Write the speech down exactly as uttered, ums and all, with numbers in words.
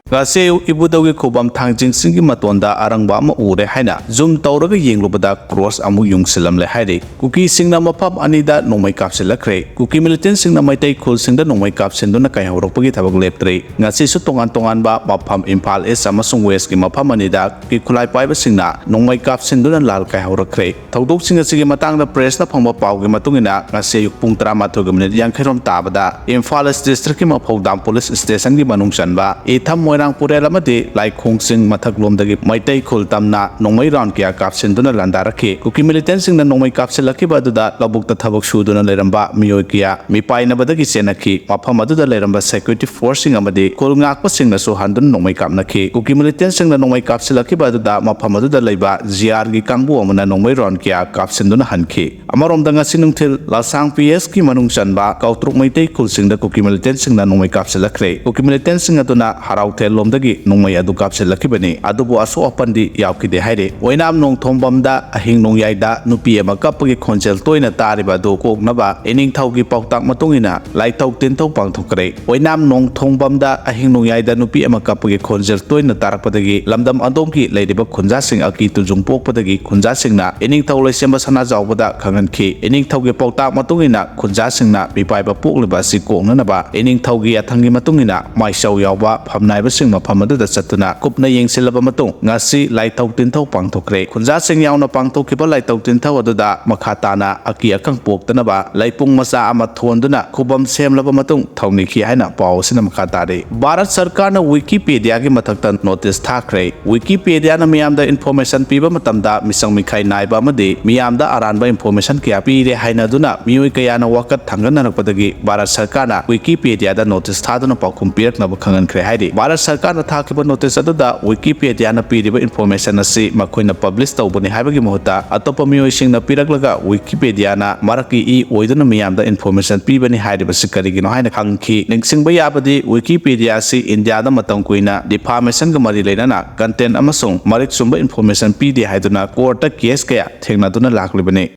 ꯉꯁꯤ ꯑꯌꯨꯛ ꯏꯕꯨꯙꯧꯒꯤ ꯈꯨꯕꯝ ꯊꯥꯡꯖꯤꯡ ꯆꯤꯡꯒꯤ ꯃꯇꯣꯟꯗ ꯑꯔꯪꯕ ꯑꯃ ꯎꯔꯦ ꯍꯥꯏꯅ zoom ꯇꯧꯔꯒ ꯌꯦꯡꯂꯨꯕꯗ cross ꯑꯃꯨꯛ ꯌꯨꯡꯁꯤꯜꯂꯝꯂꯦ ꯍꯥꯏꯔꯤ꯫ ꯀꯨꯀꯤꯁꯤꯡꯅ ꯃꯐꯝ ꯑꯅꯤꯗ ꯅꯣꯡꯃꯩ ꯀꯥꯞꯁꯤꯜꯂꯛꯈ꯭ꯔꯦ꯫ ꯀꯨꯀꯤ militantꯁꯤꯡꯅ ꯃꯩꯇꯩ ꯈꯨꯜꯁꯤꯡꯗ ꯅꯣꯡꯃꯩ ꯀꯥꯞꯁꯤꯟꯗꯨꯅ ꯀꯥꯏꯍꯧꯔꯛꯄꯒꯤ ꯊꯕꯛ ꯂꯦꯞꯇ꯭ꯔꯤ꯫ ꯉꯁꯤꯁꯨ ꯇꯣꯉꯥꯟ ꯇꯣꯉꯥꯟꯕ ꯃꯐꯝ ꯏꯝꯐꯥꯜ East ꯑꯃꯁꯨꯡ Westꯀꯤ ꯃꯐꯝ ꯑꯅꯤꯗ ꯀꯨꯀꯤ ꯈꯨꯠꯂꯥꯏ ꯄꯥꯏꯕꯁꯤꯡꯅ ꯅꯣꯡꯃꯩ ꯀꯥꯞꯁꯤꯟꯗꯨꯅ ꯂꯥꯜ ꯀꯥꯏꯍꯧꯔꯛꯈ꯭ꯔꯦ꯫ ꯊꯧꯗꯣꯛꯁꯤꯡ ꯑꯁꯤꯒꯤ ꯃꯇꯥꯡꯗ pressꯅ ꯐꯪꯕ ꯄꯥꯎꯒꯤ ꯃꯇꯨꯡ ꯏꯟꯅ, ꯉꯁꯤ ꯑꯌꯨꯛ ꯄꯨꯡ ꯇꯔꯥꯃꯥꯊꯣꯏꯒꯤ minute ꯌꯥꯡꯈꯩꯔꯣꯝ ꯇꯥꯕꯗ ꯏꯝꯐꯥꯜ East Districtꯀꯤ ꯃꯐꯧꯗꯥꯝ police stationꯒꯤ ꯃꯅꯨꯡ ꯆꯟꯕ ꯏꯊꯝ ꯃꯣꯏꯔꯥꯡ ꯄꯨꯔꯦꯜ ꯑꯃꯗꯤ ꯂꯥꯏꯈꯣꯡ ꯆꯤꯡ ꯃꯊꯛꯂꯣꯝꯗꯒꯤ ꯃꯩꯇꯩ ꯈꯨꯜ ꯇꯝꯅ ꯅꯣꯡꯃꯩ round ꯀꯌꯥ ꯀꯥꯞꯁꯤꯟꯗꯨꯅ ꯂꯥꯟꯗꯥꯔꯛꯈꯤ꯫ ꯀꯨꯀꯤ militantꯁꯤꯡꯅ ꯅꯣꯡꯃꯩ ꯀꯥꯞꯁꯤꯜꯂꯛꯈꯤꯕ ꯑꯗꯨꯗ ꯂꯧꯕꯨꯛꯇ ꯊꯕꯛ ꯁꯨꯗꯨꯅ ꯂꯩꯔꯝꯕ ꯃꯤꯑꯣꯏ ꯀꯌꯥ ꯃꯤꯄꯥꯏꯅꯕꯗꯒꯤ ꯆꯦꯟꯅꯈꯤ꯫ ꯃꯐꯝ ꯑꯗꯨꯗ ꯂꯩꯔꯝꯕ security forceꯁꯤꯡ ꯑꯃꯗꯤ ꯈꯨꯜ ꯉꯥꯛꯄꯁꯤꯡꯅꯁꯨ ꯍꯟꯗꯨꯅ ꯅꯣꯡꯃꯩ ꯀꯥꯞꯅꯈꯤ꯫ ꯀꯨꯀꯤ militantꯁꯤꯡꯅ ꯅꯣꯡꯃꯩ ꯀꯥꯞꯁꯤꯜꯂꯛꯈꯤꯕ ꯑꯗꯨꯗ ꯃꯐꯝ ꯑꯗꯨꯗ ꯂꯩꯕ ꯖꯤꯑꯥꯔꯒꯤ ꯀꯥꯡꯕꯨ ꯑꯃꯅ ꯅꯣꯡꯃꯩ round ꯀꯌꯥ ꯀꯥꯞꯁꯤꯟꯗꯨꯅ ꯍꯟꯈꯤ꯫ ꯑꯃꯔꯣꯝꯗ, ꯉꯁꯤ ꯅꯨꯡꯊꯤꯜ ꯂꯥꯁꯥꯡ ꯄꯤ ꯑꯦꯁꯀꯤ ꯃꯅꯨꯡ ꯆꯟꯕ ꯀꯧꯇ꯭ꯔꯨꯛ ꯃꯩꯇꯩ ꯈꯨꯜꯁꯤꯡꯗ ꯀꯨꯀꯤ militantꯁꯤꯡꯅ ꯅꯣꯡꯃꯩ ꯀꯥꯞꯁꯤꯜꯂꯛꯈ꯭ꯔꯦ꯫ ꯀꯨꯀꯤ militantꯁꯤꯡ ꯑꯗꯨꯅ ꯍꯔꯥꯎꯊꯦꯜ ꯂꯣꯝꯗꯒꯤ ꯅꯣꯡꯃꯩ ꯑꯗꯨ ꯀꯥꯞꯁꯤꯜꯂꯛꯈꯤꯕꯅꯤ, ꯑꯗꯨꯕꯨ ꯑꯁꯣꯛ ꯑꯄꯟꯗꯤ ꯌꯥꯎꯈꯤꯗꯦ ꯍꯥꯏꯔꯤ꯫ ꯑꯣꯏꯅꯥꯝ ꯅꯣꯡꯊꯣꯡꯕꯝꯗ ꯑꯍꯤꯡ ꯅꯣꯡꯌꯥꯏꯗ ꯅꯨꯄꯤ ꯑꯃ ꯀꯞꯄꯒꯤ ꯈꯣꯟꯖꯦꯜ ꯇꯣꯏꯅ ꯇꯥꯔꯤꯕ ꯑꯗꯨ ꯀꯣꯛꯅꯕ ꯏꯅꯤꯡꯊꯧꯒꯤ ꯄꯥꯎꯇꯥꯛ ꯃꯇꯨꯡ ꯏꯟꯅ ꯂꯥꯏꯊꯧ ꯇꯤꯟꯊꯧ ꯄꯥꯡꯊꯣꯛꯈ꯭ꯔꯦ꯫ ꯑꯣꯏꯅꯥꯝ ꯅꯣꯡꯊꯣꯡꯕꯝꯗ ꯑꯍꯤꯡ ꯅꯣꯡꯌꯥꯏꯗ ꯅꯨꯄꯤ ꯑꯃ ꯀꯞꯄꯒꯤ ꯈꯣꯟꯖꯦꯜ ꯇꯣꯏꯅ ꯇꯥꯔꯛꯄꯗꯒꯤ ꯂꯝꯗꯝ ꯑꯗꯣꯝꯒꯤ ꯂꯩꯔꯤꯕ ꯈꯨꯟꯖꯥꯁꯤꯡ ꯑꯀꯤ ꯇꯨꯖꯨꯡ ꯄꯣꯛꯄꯗꯒꯤ ꯈꯨꯟꯖꯥꯁꯤꯡꯅ ꯏꯅꯤꯡꯊꯧ ꯂꯩꯁꯦꯝꯕ ꯁꯅꯥꯖꯥꯎꯕꯗ ꯈꯪꯍꯟꯈꯤ꯫ ꯏꯅꯤꯡꯊꯧꯒꯤ ꯄꯥꯎꯇꯥꯛ ꯃꯇꯨꯡ ꯏꯟꯅ ꯈꯨꯟꯖꯥꯁꯤꯡꯅ ꯃꯤꯄꯥꯏꯕ ꯄꯣꯛꯂꯤꯕ ꯑꯁꯤ ꯀꯣꯛꯅꯅꯕ ꯏꯅꯤꯡꯊꯧꯒꯤ ꯌꯥꯊꯪꯒꯤ ꯃꯇꯨꯡ ꯏꯟꯅ ꯃꯥꯏꯆꯧ ꯌꯥꯎꯕ ꯐꯝꯅꯥꯏꯕꯁꯤꯡ ꯃꯐꯝ ꯑꯗꯨꯗ ꯆꯠꯇꯨꯅ ꯀꯨꯞꯅ ꯌꯦꯡꯁꯤꯜꯂꯕ ꯃꯇꯨꯡ ꯉꯁꯤ ꯂꯥꯏꯊꯧ ꯇꯤꯟꯊꯧ ꯄꯥꯡꯊꯣꯛꯈ꯭ꯔꯦ꯫ ꯈꯨꯟꯖꯥꯁꯤꯡ ꯌꯥꯎꯅ ꯄꯥꯡꯊꯣꯛꯈꯤꯕ ꯂꯥꯏꯊꯧ ꯇꯤꯟꯊꯧ ꯑꯗꯨꯗ ꯃꯈꯥ ꯇꯥꯅ ꯑꯀꯤ ꯑꯈꯪ ꯄꯣꯛꯇꯅꯕ ꯂꯩꯄꯨꯡ ꯃꯆꯥ ꯑꯃ ꯊꯣꯟꯗꯨꯅ ꯈꯨꯕꯝ ꯁꯦꯝꯂꯕ ꯃꯇꯨꯡ ꯊꯧꯅꯤꯈꯤ ꯍꯥꯏꯅ ꯄꯥꯎ ꯑꯁꯤꯅ ꯃꯈꯥ ꯇꯥꯔꯤ꯫ ꯚꯥꯔꯠ ꯁꯔꯀꯥꯔꯅ Wikipediaꯒꯤ ꯃꯊꯛꯇ notice ꯊꯥꯈ꯭ꯔꯦ꯫ Wikipediaꯅ ꯃꯤꯌꯥꯝꯗ information ꯄꯤꯕ ꯃꯇꯝꯗ ꯃꯤꯆꯪ ꯃꯤꯈꯥꯏ ꯅꯥꯏꯕ ꯑꯃꯗꯤ ꯃꯤꯌꯥꯝꯗ ꯑꯔꯥꯟꯕ information ꯀꯌꯥ ꯄꯤꯔꯦ ꯍꯥꯏꯅꯗꯨꯅ ꯃꯤꯑꯣꯏ ꯀꯌꯥꯅ ꯋꯥꯀꯠ ꯊꯥꯡꯒꯠꯅꯔꯛꯄꯗꯒꯤ ꯚꯥꯔꯠ ꯁꯔꯀꯥꯔꯅ Wikipediaꯗ notice ꯊꯥꯗꯨꯅ ꯄꯥꯎꯈꯨꯝ ꯄꯤꯔꯛꯅꯕ ꯈꯪꯍꯟꯈ꯭ꯔꯦ ꯍꯥꯏꯔꯤ꯫ ꯚꯥꯔꯠ ꯁꯔꯀꯥꯔꯅ ꯊꯥꯈꯤꯕ notice ꯑꯗꯨꯗ Wikipediaꯅ ꯄꯤꯔꯤꯕ information ꯑꯁꯤ ꯃꯈꯣꯏꯅ publish ꯇꯧꯕꯅꯤ ꯍꯥꯏꯕꯒꯤ ꯃꯍꯨꯠꯇ ꯑꯇꯣꯞꯄ ꯃꯤꯑꯣꯏꯁꯤꯡꯅ ꯄꯤꯔꯛꯂꯒ Wikipediaꯅ ꯃꯔꯛꯀꯤ ꯏ ꯑꯣꯏꯗꯨꯅ ꯃꯤꯌꯥꯝꯗ information ꯄꯤꯕꯅꯤ ꯍꯥꯏꯔꯤꯕꯁꯤ ꯀꯔꯤꯒꯤꯅꯣ ꯍꯥꯏꯅ ꯈꯪꯈꯤ꯫ ꯅꯤꯡꯁꯤꯡꯕ ꯌꯥꯕꯗꯤ, Wikipedia ꯑꯁꯤ ꯏꯟꯗꯤꯌꯥꯗ ꯃꯇꯝ ꯀꯨꯏꯅ defamationꯒ ꯃꯔꯤ ꯂꯩꯅꯅ content ꯑꯃꯁꯨꯡ ꯃꯔꯤꯛ ꯆꯨꯝꯕ information ꯄꯤꯗꯦ ꯍꯥꯏꯗꯨꯅ courtꯇ case ꯀꯌꯥ ꯊꯦꯡꯅꯗꯨꯅ ꯂꯥꯛꯂꯤꯕꯅꯤ꯫